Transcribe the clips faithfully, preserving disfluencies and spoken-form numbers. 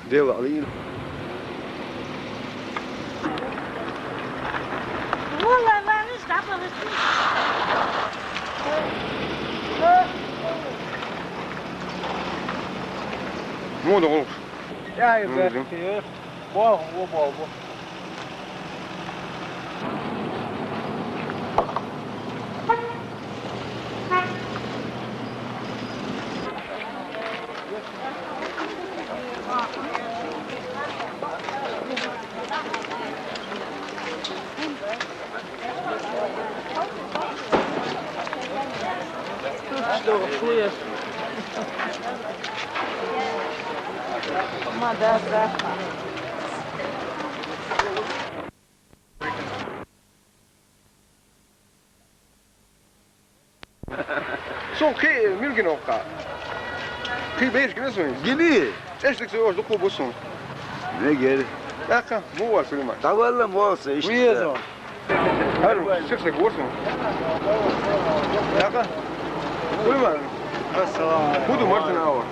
Дело Алина. Ну, да, уж. Я и Ну, блин. Бог, о, Бог, Бог. Что, шуешь? Мада, да. Шо кхы муьлгина оккха? Кхы бераш гина суна? Гина. Эшшек цо дукха бу суна. Мегер. Яха, му вар Сулейман? Давалла муса, ишта. Везо. Хару, шехсек вар суна. Яха. Сулейман. Ассаламу алейкум. Худа мартана ава.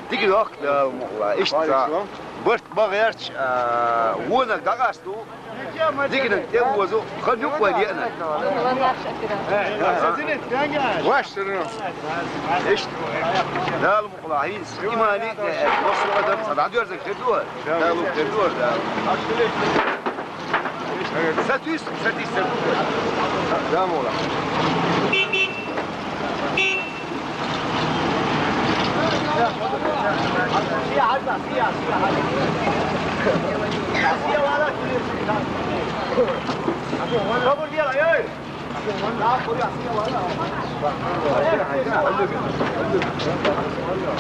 Дика дохк, Дала мукъла. Ишта. Ва алейкум салам. Барт багъерч, а, вонаг дагъасту. Диканан тӀе возу, хан юкъ вай деана. Ваш сирна. Иштта. Дала мукъла хьийза, имани, э, массо адам са дӀадоьрзаг хир ду. Дала мукъ хир ду, Дала. Са туьйс, са туьйс, са туьйс. Дала мукъла.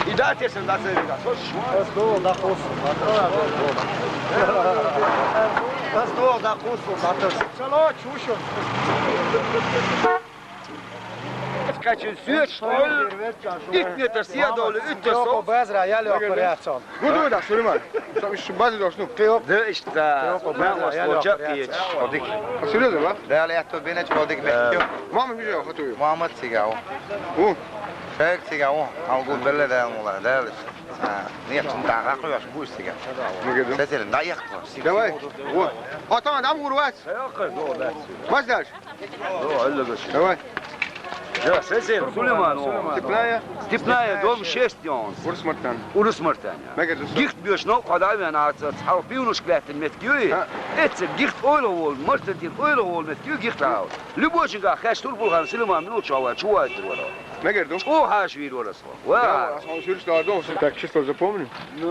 И да, те сен да, сен да, слышишь? Аз догӀу дӀакхуссу. Аз догӀу дӀакхуссу, дӀатас. Шало, чушо. Качин суьйч, итт метр седовлу, итт со. Базра, я лёг порядцом. Ну, давай, да, Сулейман. Там ещё база должна. Да, иштта. Кхы база, я лёг порядцом. Дик. А серьёзно, да? Да, я то бенеч, подик мехтё. Мама, вижу, я готовлю. Мама цигау. О. Шайк цигау. Алгу белле да, мула, да. А, нет, там да, как я буду цигау. Ну, говорю. Сетелин, да, я кто? Давай. Вот. А там, там урвать. Мазь дальше. Давай. Да, сесен, Сулейман, о. Степная? Степная, дом шесть, он. Урус Мартан. Урус Мартан, я. Мегер дус. Гихт беш, но, когда я на отца, цхьа пивнушка лаьттина меттиг ю и? Хьа. Эццахь гихт ойла волу, мартан тӀера ойла волу меттиг ю гихт а. Любой чуьнга хеш турпулхан Сулейман минут чу вара, чу вайтур вара. Мегер ду? ЧӀогӀа хьаша вийр вара со. Ва. Да, а он сюриш да дом, так число запомни. Ну.